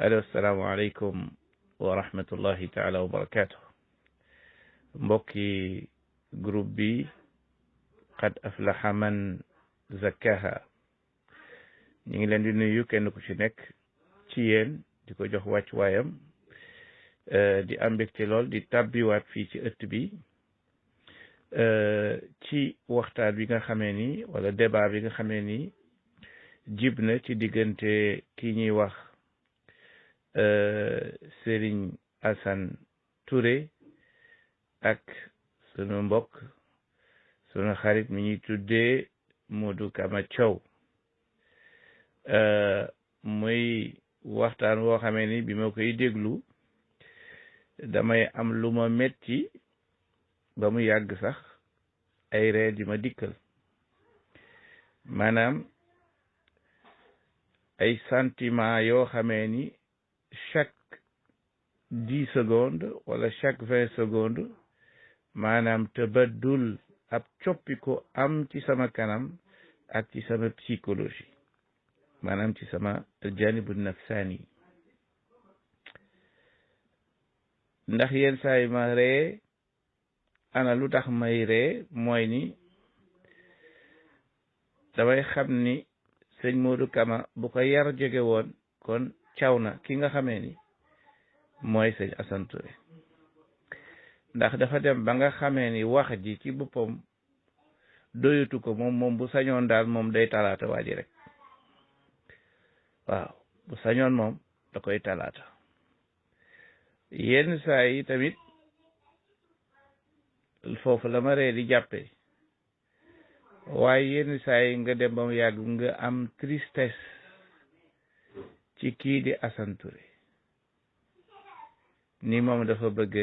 allo salaamaaleykum wa rahmatullahi taala wa barakaatu mbokki groupe bi qad aflaha man zakkaha ñu ngi leen di nuyu kenn ku ci nekk ci yéen di ko jox wàccuwaayam di am mbégte lool di tàbbiwaat fii ci ëtt bi ci waxtaan bi nga xamee ni wala débat bi nga xamee ni jib na ci diggante ki ñuy wax Serigne Assane Touré ak sunu mbokk sunu xarit mi ñuy tuddee Modou Kama Thiaw muy waxtaan woo xamee ni bi ma koy déglu damay am lu ma metti ba mu yàgg sax ay ree di ma dikkal maanaam ay sentiment yoo xamee ni chaque 10 secondes wala chaque 20 secondes maanaam tabaddul ab coppi ko am ci sama kanam ak ci sama psychologie maanaam ci sama janibu nafsaani ndax yenn saa yi ma ree ana lu tax may ree mooy ni damay xam ni sëñ Modou Kama bu ko yar jóge woon kon caw na ki nga xamee ni mooy sëñ Assane Touré ndax dafa dem ba nga xamee ni wax ji ci boppam doyatu ko moom bu sañoon daal moom day talaata waa ji rek waaw bu sañoon moom da koy talaata yenn saa yi tamit foofu la ma ree di jàppee waaye yenn saa yi nga dem ba mu yàgg nga am tristesse ci kii di Assane Touré ni moom dafa bëgg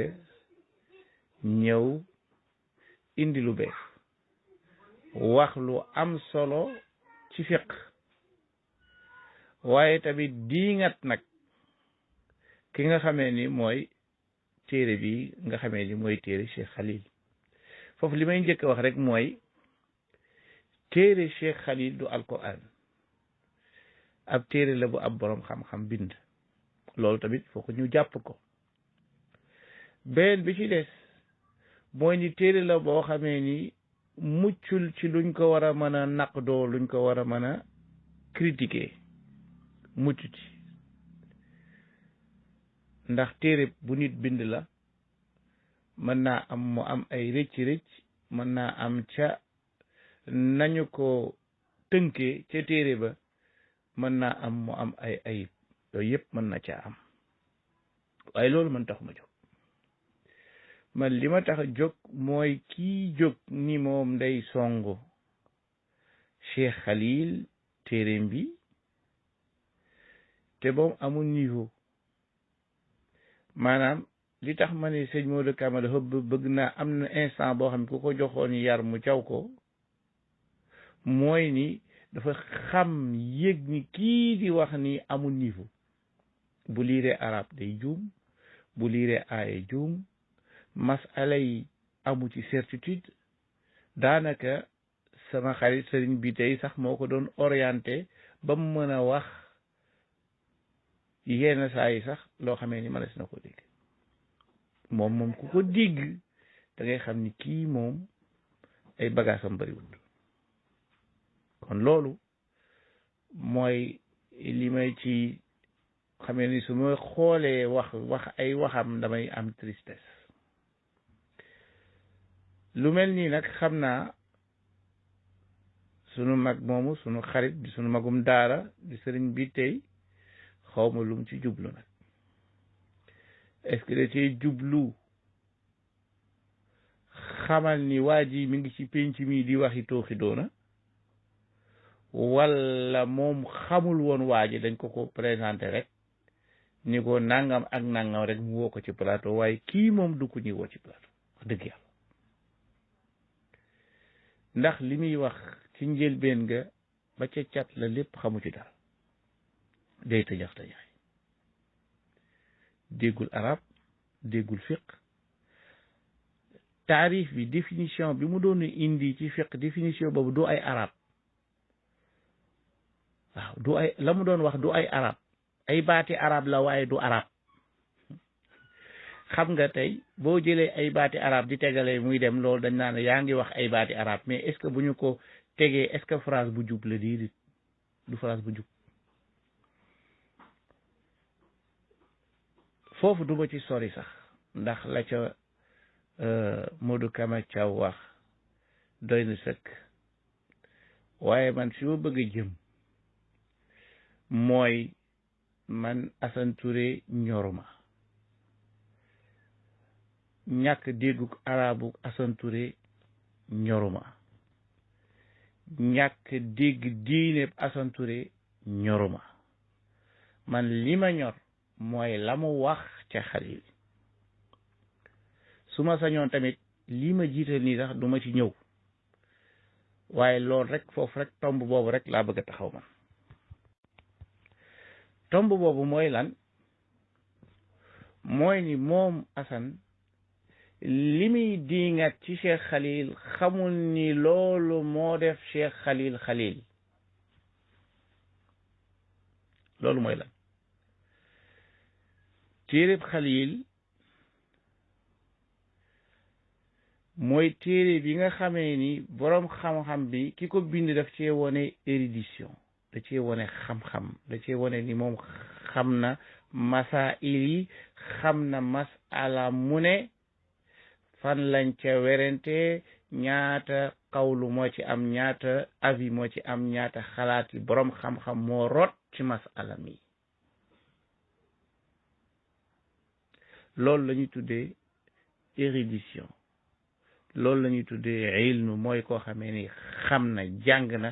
ñëw indi lu bees wax lu am solo ci fiq waaye tamit diingat nag ki nga xamee ni mooy téere bi nga xamee ni mooy téere Cheikh Khalil foofu li may njëkk wax rek mooy téere Cheikh Khalil du alquran ab téere la bu ab boroom xam-xam bind loolu tamit foo ko ñu jàpp ko beneen bi ci des mooy ni téere la boo xamee ni muccul ci luñ ko war a mën a naqdoo luñ ko war a mën a critiquer mucc ci ndax téere bu nit bind la mën naa am mu am ay rëcc-rëcc mën naa am ca nañu ko tënkee ca téere ba mën naa am mu am ay ayib yooyu yëpp mën na caa am waaye loolu man tax ma jóg man li ma tax a jóg mooy kii jóg ni moom day songo Cheikh Khalil téereem bi te moom amul niveau maanaam li tax ma ne sëñ Modou Kama dafa bëgg naa am na instant boo xam ne ku ko joxoon yar mu caw ko mooy ni dafa xam yëg ni kii di wax ni amul niveau bu liiree arab day juum bu liiree aaye juum masala yi amu ci certitude daanaka sama xarit sëriñ bi tey sax moo ko doon orienté ba mu mën a wax yenn saa yi sax loo xamee ni mënees na ko dégg moom ku ko dégg da ngay xam ni kii moom ay bagaasam bariwul kon loolu mooy li may ci xamee ni su ma xoolee wax ay waxam damay am tristesse lu mel nii nag xam naa sunu mag moomu sunu xarit di sunu magum daara di sëriñ bi tey xawma lum ci jublu nag est-ce que da cee jublu xamal ni waa ji mi ngi ci penc mi di waxi tooxi doona wala moom xamul woon waa ji dañ ko présenté rek ni ko nangam ak nangam rek mu woo ko ci plateau waaye kii moom du ko ñuy woo ci plateau wax dëgg yàlla ndax li muy wax ci njëlbeen nga ba ca cat la lépp xamu ci dara day tëjax tëjax déggul arab déggul fiq taarif bi définition bi mu doon indi ci fiq définition boobu du ay arab waaw du ay la mu doon wax du ay arab ay baati arab la waaye du arab. xam nga tey boo jëlee ay baati arab di tegale muy dem loolu dañ naan yaa ngi wax ay baati arab mais est-ce que bu ñu ko tegee est-ce que phrase bu jub la di du phrase bu jub. foofu du ba ci sori sax ndax la ca Modou Kama Thiaw wax doy na sëkk waaye man fi ma bëgg a jëm mooy man Assane Touré ñoruma ñàkk déggu arabu Assane Touré ñoruma ñàkk dégg diine Assane Touré ñoruma man li ma ñor mooy la mu wax ca Xalil su ma sañoon tamit lii ma jiital nii sax du ma ci ñëw waaye loolu rek foofu rek tomb boobu rek laa bëgg a taxaw man tomb boobu mooy lan mooy ni moom Assane li muy diingat ci Cheikh Khalil xamul ni loolu moo def Cheikh Khalil Khalil loolu mooy lan téereb Khalil mooy téere bi nga xamee ni boroom xam-xam bi ki ko bind daf cee wone érudition da cee wone xam-xam da cee wone ni moom xam na masail yi xam na masala mu ne fan lañ ca werante ñaata xawlu moo ci am ñaata avis moo ci am ñaata xalaat yi boroom xam-xam moo rot ci masala mi loolu la ñuy tuddee érudition loolu la ñuy tuddee ilmu mooy koo xamee ni xam na jàng na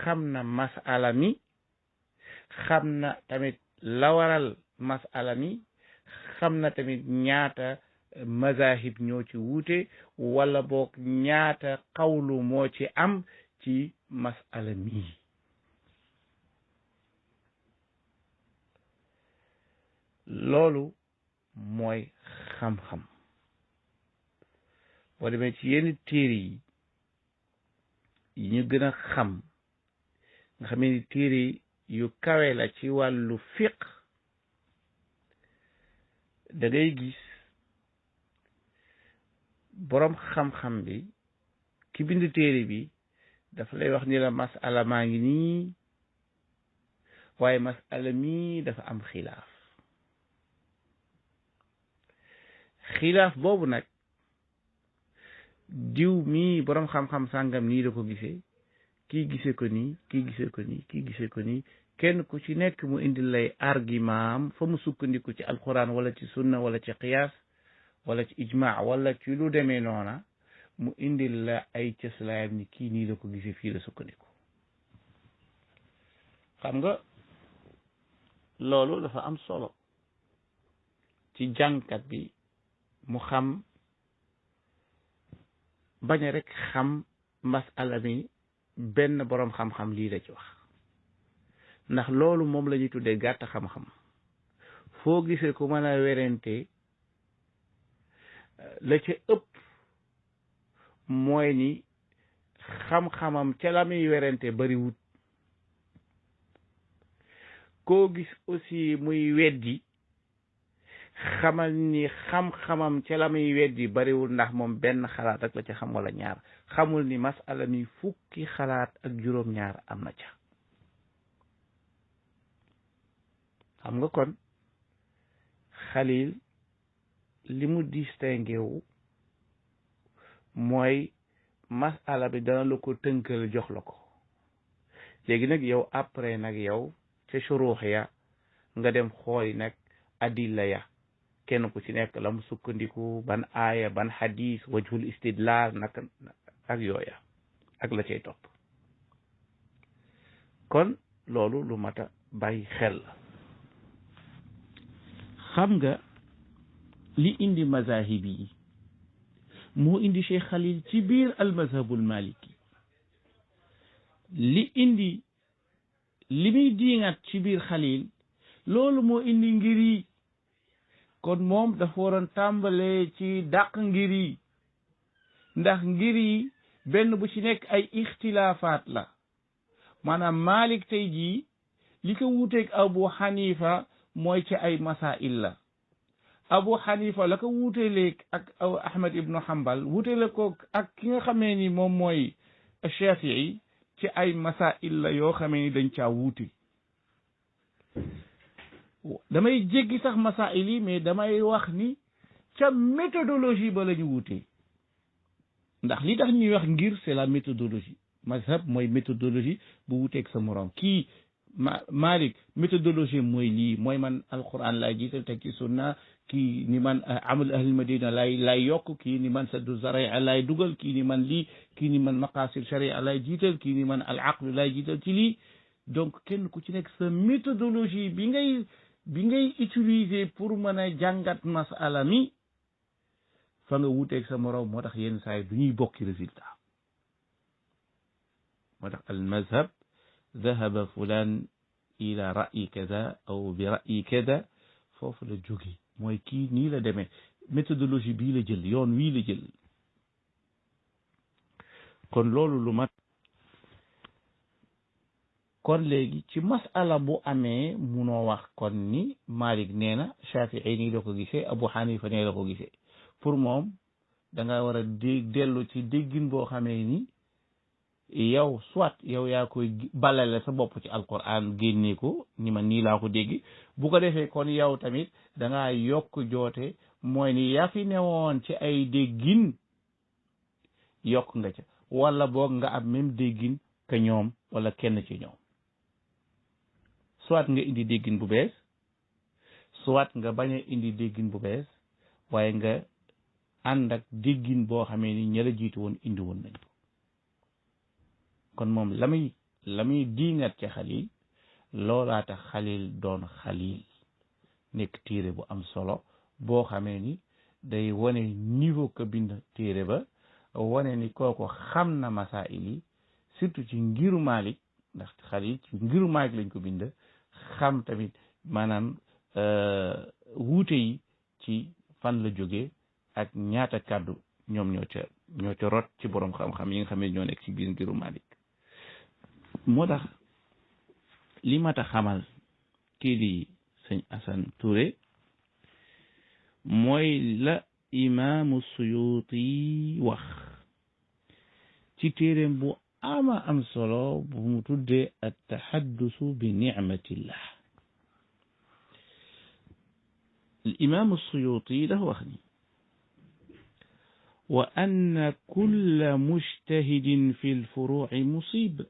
xam na masala mi xam na tamit la waral masala mi xam na tamit ñaata mazahib ñoo ci wuute wala boog ñaata xawlu moo ci am ci masala mi loolu mooy xam-xam boo demee ci yenn téere yi ñu gën a xam nga xam ne téere yu kawe la ci wàllu fiq da ngay gis boroom xam-xam bi ki bind téere bi dafa lay wax ni la masala maa ngi nii waaye masala mi dafa am xilaaf boobu nag diw mii boroom xam-xam sàngam nii da ko gisee kii gisee ko nii kii gisee ko nii kii gisee ko nii kenn ku ci nekk mu indil lay argument fa mu sukkandiku ci alquran wala ci sunna wala ci qiyaas wala ci ijma wala ci lu demee noona mu indil la ay cëslaayam ni kii nii la ko gisee fii la sukkandiku xam nga loolu dafa am solo ci jàngkat bi mu xam bañ a rek xam masala mi benn boroom xam-xam lii la ci wax ndax loolu moom la ñuy tuddee gàtt xam-xam foo gisee ku mën a werante la ca ëpp mooy ni xam-xamam ca la muy werante bariwut koo gis aussi muy weddi xamal ni xam-xamam ca la muy weddi bariwul ndax moom benn xalaat rek la ca xam wala ñaar xamul ni masala mi fukki xalaat ak juróom-ñaar am na ca xam nga kon Khalil li mu distingué wu mooy masala bi dana la ko tënkal jox la ko léegi nag yow après nag yow ca suruux ya nga dem xooli nag adilla ya kenn ku ci nekk la mu sukkandiku ban aaya ban hadis wajhul istidlal nag ak yooya ak la cay topp kon loolu lu mat a bàyyi xel la xam nga li indi mazahib yi moo indi Cheikh Khalil ci biir al mazhabul maliki li indi li muy diingat ci biir Khalil loolu moo indi ngir yi kon moom dafa waroon tàmbalee ci dàq ngir yi ndax ngir yi benn bu ci nekk ay ixtilaafaat la maanaam Malik tey jii li ko wuuteeg Abu Hanifa mooy ci ay masail la Abu Hanifa la ko wuuteeleeg ak Ahmad ibnu Hanbal wuuteele ko ak ki nga xamee ni moom mooy Shafii ci ay masail la yoo xamee ni dañ caa wuute damay jéggi sax masail yi mais damay wax ni ca méthodologie ba la ñu wuutee ndax li tax ñuy wax ngir c'est la méthodologie mazhab mooy méthodologie bu wuuteeg sa morom kii Malik méthodologie mooy lii mooy man alquran laay jiital teg ci sunna kii ni man amal ahlil madina laay yokk kii ni man saddu zaria laay dugal kii ni man lii kii ni man maqasid sharia laay jiital kii ni man al aql laay jiital ci lii donc kenn ku ci nekk sa méthodologie bi ngay utiliser pour mën a jàngat masala mi fa nga wuuteeg sa morom moo tax yenn saa yi du ñuy bokki résultat moo tax al mazhab ذهب فلان إلى رأي كذا أو برأي كذا foofu la jóge mooy kii nii la demee méthodologie bii la jël yoon wii la jël kon loolu lu mat kon léegi ci masala bu amee munoo wax kon ni Malik nee na Shafii nii la ko gisee Abu Hanifa nee la ko gisee pour moom da nga war a dellu ci déggin boo xamee ni yow soit yow yaa koy balale sa bopp ci alquran génne ko ni man nii laa ko dégg bu ko defee kon yow tamit da ngaa yokk joote mooy ni yaa fi newoon ci ay déggin yokk nga ca wala boog nga am même déggin que ñoom wala kenn ci ñoom soit nga indi déggin bu bees soit nga bañ a indi déggin bu bees waaye nga ànd ak déggin boo xamee ni ña la jiitu woon indi woon nañ kon moom la muy diingat ci Xalil loolaa tax Xalil doon Xalil nekk téere bu am solo boo xamee ni day wane niveau ka bind téere ba wane ni kooko xam na masail yi surtout ci ngiru Malik ndax Xalil ci ngiru Malik lañ ko bind xam tamit maanaam wuute yi ci fan la jógee ak ñaata kàddu ñoom ñoo ca rot ci borom xam-xam yi nga xam ne ñoo nekk ci biir ngiru Malik moo tax li mat a xamal kii di sëñ Assane Touré mooy la imaamu Suyuti wax ci téeréem bu ama am solo bu mu tuddee at tahaddusu bi nicmatillah imaamu Suyuti dafa wax ni wa anna kulla mujtahidin fi lfuruci musib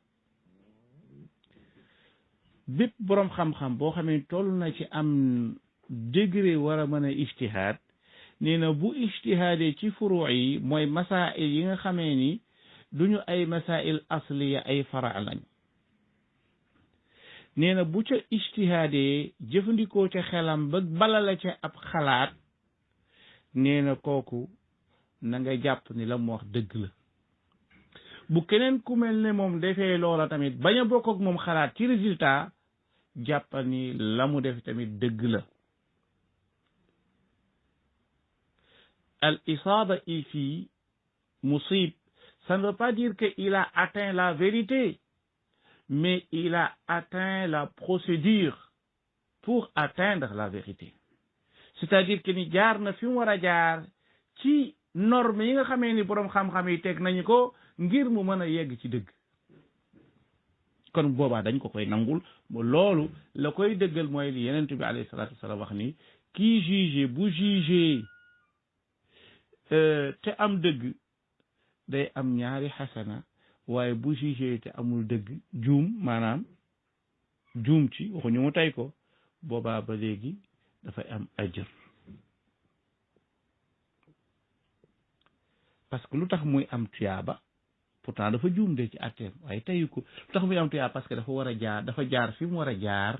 bépp boroom xam-xam boo xam ne toll na ci am degré war a mën a ijtihaad nee na bu ijtihaadee ci furu yi mooy masail yi nga xamee ni duñu ay masail asliya ay fara lañ nee na bu ca ijtihaadee jëfandikoo ca xelam ba bala la ca ab xalaat nee na kooku na nga jàpp ni la mu wax dëgg la bu keneen ku mel ne moom defee loola tamit bañ a bokk ak moom xalaat ci résultat jàppal ni la mu def tamit dëgg la al isaaba ici musib ça ne veut pas dire que il a atteint la vérité mais il a atteint la procédure pour atteindre la vérité c'est-à-dire que ni jaar na fi mu war a jaar ci norme yi nga xamee ni boroom xam-xam yi teg nañu ko ngir mu mën a yegg ci dëgg kon boobaa dañ ko koy nangul loolu la koy dëggal mooy li yenent bi alayhi salaatu wasalaam wax ni kii jugé bu jugé te am dëgg day am ñaari xasana waaye bu jugé te amul dëgg juum maanaam juum ci waxuñu mu tey ko boobaa ba léegi dafay am ajr parce que lu tax muy am tuyaaba pourtant dafa juum de ci atteem waaye teyu ko lu tax muy am tuyaaba parce que dafa jaar fi mu war a jaar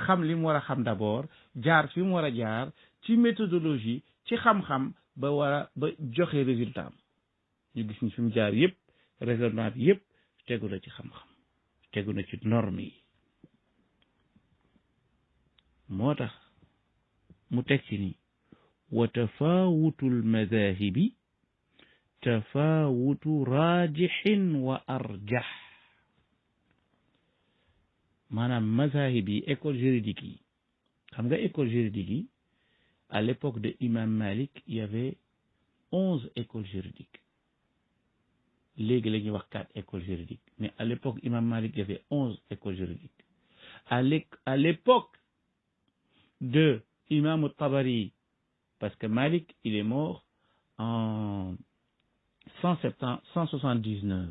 xam li mu war a xam d'abord jaar fi mu war a jaar ci méthodologie ci xam-xam ba joxe résultat am ñu gis ni fi mu jaar yëpp raisonnement bi yëpp tegu na ci xam-xam tegu na ci norme yi moo tax mu teg ci ni wa tafawutul madahibi tafawutu rajixin wa arjax maanaam mazahib yi école juridique yi xam nga école juridique yi à l'époque de Imam Malik il y avait 11 écoles juridiques léegi la ñuy wax 4 écoles juridiques mais à l'époque Imam Malik il y avait 11 écoles juridiques à l'époque de Imam Tabari parce que Malik il est mort en 179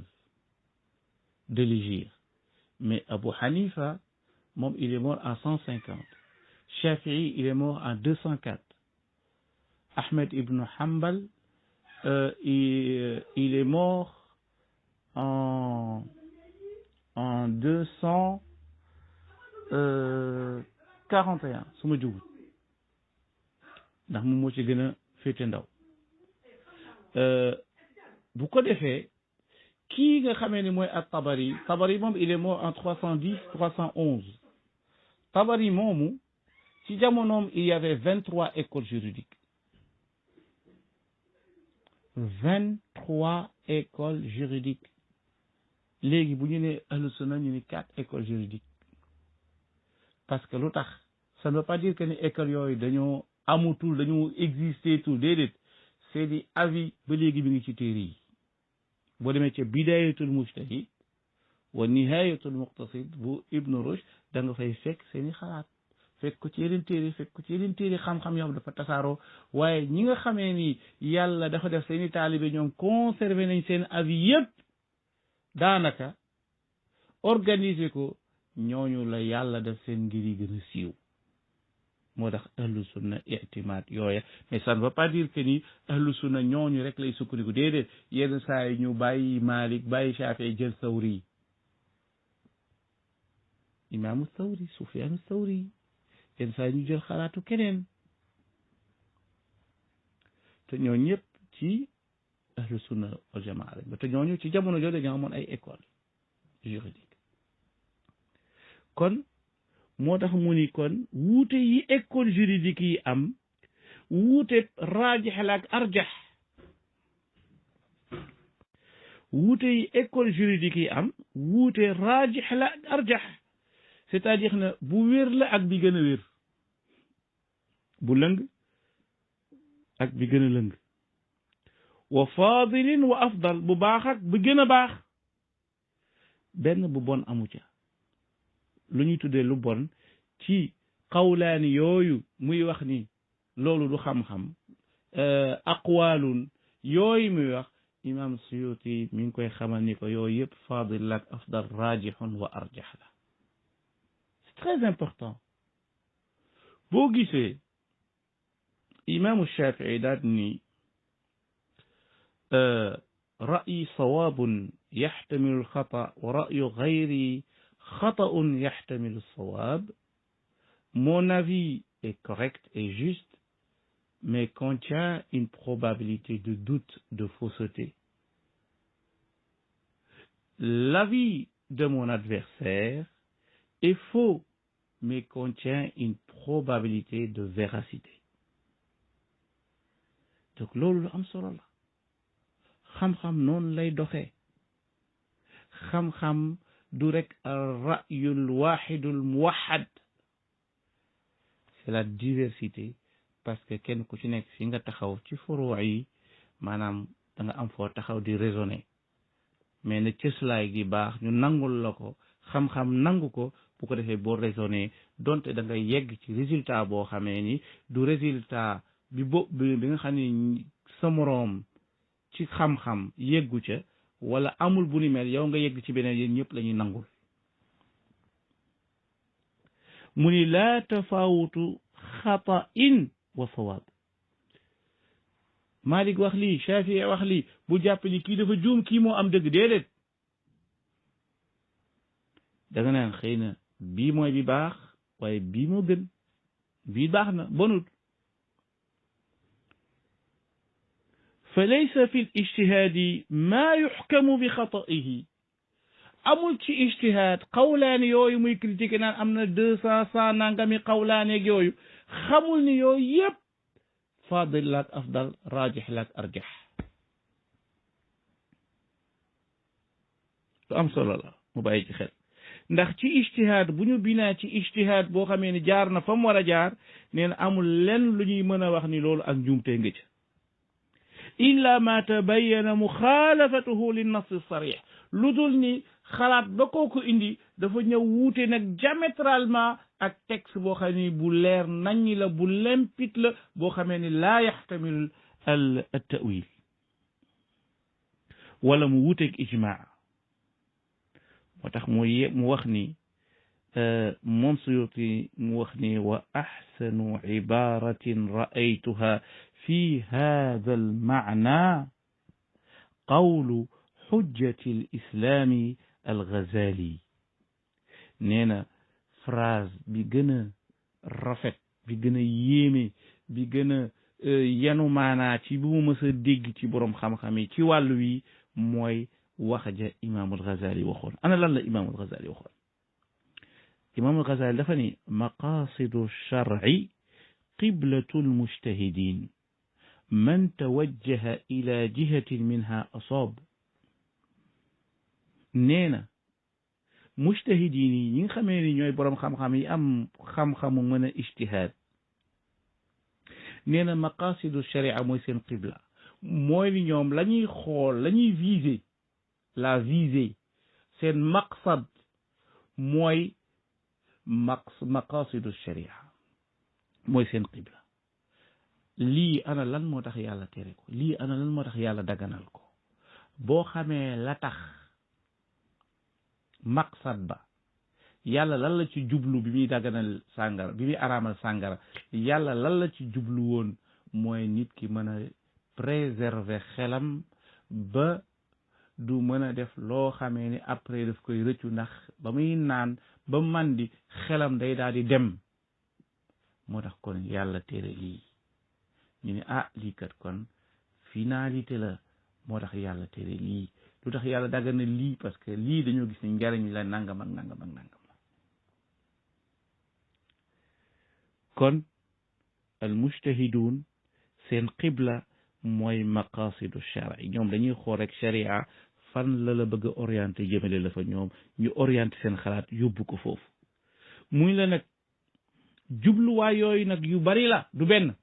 de l'hégire mais Abu Hanifa moom il est mort en 150 Shafi'i il est mort en 204 Ahmed ibn Hanbal il est mort en 241 su ma jugul ndax moom moo ci gën a féete ndaw bu ko defee kii nga xamee ni mooy at-Tabari moom il est mort en 310 311 Tabari moomu ci jamonoom il y avait 23 écoles juridiques 23 écoles juridiques léegi bu ñu ne ahlu sunna ñu ne 4 écoles juridiques parce que lu tax ça ne veut pas dire que ni écoles yooyu dañoo amutul dañoo exister tout déedéet c'est des avis ba léegi bi ngi ci téere yi boo demee ca bidayatul mujtahid wa nihayatul muqtasid bu Ibn Rushd da nga fay fekk seeni xalaat fekk ko ci yeneen téere xam-xam yoo xam dafa tasaaroo waaye ñi nga xamee ni yàlla dafa def seeni taalibe ñoom conservé nañ seen avis yépp daanaka organiser ko ñooñu la yàlla def seen ngir yi gën a siiw moo tax ahlu sunna itimaad yooya mais ça ne veut pas dire que ni ahlu sunna ñooñu rek lay sukkandiku déedéet yenn saa yi ñu bàyyi Malik bàyyi Shafi'i jël Sawri imaamu Sawri Sufyaanu Sawri yenn saa yi ñu jël xalaatu keneen te ñooñu ñëpp ci ahlu sunna wal jamaa rek te ñooñu ci jamono jooju dañoo amoon ay école juridique kon moo tax mu ni kon wuute yi école juridique yi am wuute raajix la ak arjax wuute yi école juridique yi am wuute raajix la ak arjax c'est-à-dire na bu wér la ak bi gën a wér bu lëng ak bi gën a lëng wa fadilin wa afdal bu baax ak bu gën a baax benn bu bon amu ca lu ñuy tuddee lu bon ci xawlaani yooyu muy wax ni loolu du xam-xam aqwaalun yooyu muy wax imam Suyuti mi ngi koy xamal ni ko yooyu yëpp fadil la ak afdal rajihun wa arjax la c'est très important boo gisee imaamu Shafii daal ni ra'yi sawaabun yaxtamilu alxata wa ra'yu gayri xata'un yaxtamilu alsawaab mon avis est correct et juste mais contient une probabilité de doute, de fausseté. L'avis de mon adversaire est faux mais contient une probabilité de véracité. Donc loolu lu am solo la xam-xam noonu lay doxee xam-xam du rek ar-ra'yul wahidul muwahhad c'est la diversité parce que kenn ku ci nekk fi nga taxaw ci furu yi maanaam da nga am foo taxaw di raisonner mais ne cëslaay gi baax ñu nangul la ko xam-xam nangu ko bu ko defee boo raisonner donte da ngay yegg ci résultat boo xamee ni du résultat bi nga xam ne sa moroom ci xam-xam yeggu ca wala amul bu ni mel yow nga yegg ci beneen yéen ñëpp la ñuy nangul mu ni laa tafawutu xata'in wa sawaab Malik wax lii Shafii wax lii bu jàpp ni kii dafa juum kii moo am dëgg déedéet da nga naan xëy na bii mooy bi baax waaye bii moo gën bii baax na bonut fa laysa fi l-ijtihaadi maa yuxkamu bi xata'ihi amul ci ijtihaad xawlaani yooyu muy critiqué naan am na 200 nangami xawlaaneeg yooyu xamul ni yooyu yëpp faadil la ak afdal raajix la ak arjax lu am solo la mu bàyyi ci xel ndax ci ijtihaad bu ñu binaa ci ijtihaad boo xamee ni jaar na fa mu war a jaar nee na amul lenn lu ñuy mën a wax ni loolu ak njuumte nga ca illa ma tabayyana muxaalafatuhu lin nas sarih lu dul ni xalaat ba kooku indi dafa ñëw wuute nag diamétralement ak texte boo xam ni bu leer naññi la bu limpide la boo xamee ni laa yaxtamilu al tawil wala mu wuuteeg ijmaa moo tax mu wax ni moom Suyuti mu wax ni wa axsanu ibaratin ra'aytuha fi hada al maana qawlu xujjati al islami al Ghazali nee na phrase bi gën a rafet bi gën a yéeme bi gën a yanu maanaa ci bu mu mës a dégg ci boroom xam-xam yi ci wàllu wi mooy wax ja imaamul Ghazali waxoon ana lan la imaamul Ghazali waxoon imaamul Ghazali dafa ni maqasidu shar'i qiblatu lmujtahidin man tawajjaha ila jihatin minha asaab nee na mujtahidin yi ñi nga xamee ni ñooy boroom xam-xam yi am xam-xamu mën a ijtihaad nee na maqasidu sharia mooy seen qibla mooy ni ñoom la ñuy xool la ñuy viser la visée seen maqsad mooy maqasidu sharia mooy seen qibla lii ana lan moo tax yàlla tere ko lii ana lan moo tax yàlla daganal ko boo xamee la tax maqsad ba yàlla lan la ci jublu bi muy daganal sàngara bi muy araamal sàngara yàlla lan la ci jublu woon mooy nit ki mën a préserver xelam ba du mën a def loo xamee ni après daf koy rëccu ndax ba muy naan ba man di xelam day daal di dem moo tax kon yàlla tere lii ñu ne lii kat kon finalité la moo tax yàlla tere lii lu tax yàlla dagga na lii parce que lii dañoo gis ni njariñ la nangam ak nangam ak nangam la kon al mujtahidun seen qibla mooy maqasidu shari ñoom dañuy xool rek sharia fan la bëgg a orienté jëmale la fa ñoom ñu orienté seen xalaat yóbbu ko foofu muy la nag jubluwaay yooyu nag yu bari la du benn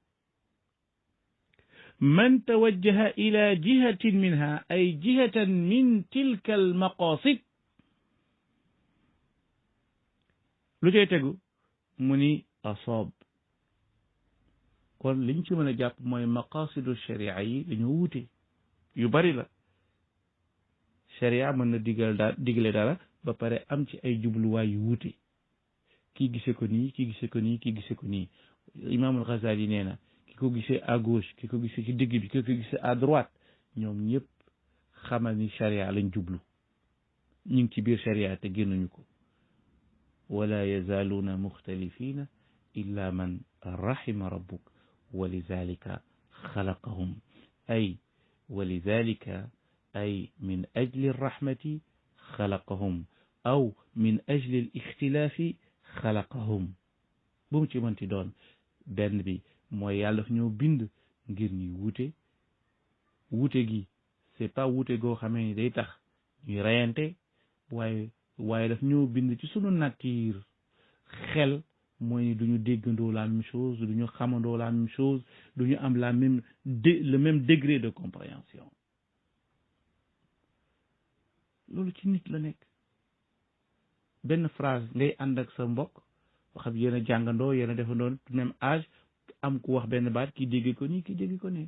man tawajjaha ila jihatin minha ay jihatan min tilka al maqasid lu cay tegu mu ni asab kon liñ ci mën a jàpp mooy maqasidu sharia yi dañoo wuute yu bari la sharia mën na digle dara ba pare am ci ay jubluwaay yu wuute kii gise ko nii kii gise ko nii kii gise ko nii imaamul Ghazali nee na ki ko gisee à gauche ki ko gisee ci digg bi ki ko gisee à droite ñoom ñëpp xamal ni sharia lañ jublu ñu ngi ci biir sharia te génnuñu ko wala yazaaluuna muxtalifina illa man rahima rabbuk wa lidalika xalaqahum ay wa lidalika ay min ajli rahmati xalaqahum aw min ajli al ixtilaafi xalaqahum bu mu ci mënti doon benn bi mooy yàlla daf ñoo bind ngir ñuy wuute gi c'est pas wuute goo xamee ni day tax ñuy reyante waaye daf ñoo bind ci sunu nature xel mooy ni duñu déggandoo la même chose duñu xamandoo la même chose duñu am le même degré de compréhension loolu ci nit la nekk benn phrase ngay ànd ak sa mbokk xam yéen a jàngandoo yéen a defandoo même âge am ku wax benn baat kii dégg ko nii kii dégg ko ne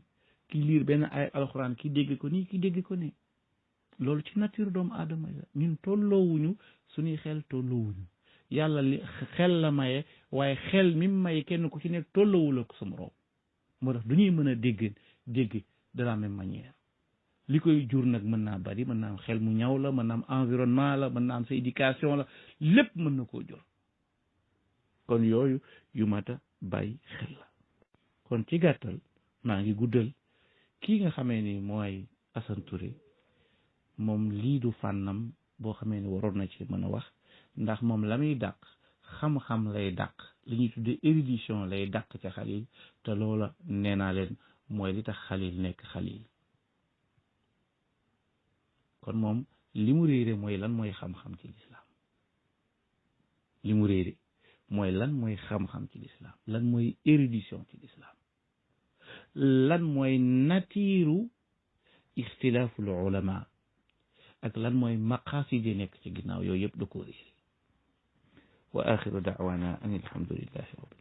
kii liir benn ay alxuraan kii dégg ko nii kii dégg ko ne loolu ci nature doomu aadama la ñun tolloowuñu suñuy xel tolloowuñu yàlla li xel la maye waaye xel mi maye kenn ku ci nekk tolloowul ak sa moroom moo tax du ñuy mën a dégg de la même manière li koy jur nag mën naa bari mën naa am xel mu ñaw la mën naa am environnement la mën naa am sa éducation la lépp mën na koo jur kon yooyu yu mat a bàyyi xel la kon ci gàttal maa ngi guddal kii nga xamee ni mooy Assane Touré moom lii du fànnam boo xamee ni waroon na ci mën a wax ndax moom la muy dàq xam-xam lay dàq li ñuy tuddee érudition lay dàq ca Xalil te loola nee naa leen mooy li tax Xalil nekk Xalil kon moom li mu réere mooy lan mooy xam-xam ci lislaam li mu réere mooy lan mooy xam-xam ci lislaam lan mooy érudition ci lislaam lan mooy natiiru ixtilaaful ulama ak lan mooy maqaasid yi nekk ci ginnaaw yooyu yëpp da koo réere wa axiru daawana an alhamdulillahi rabbil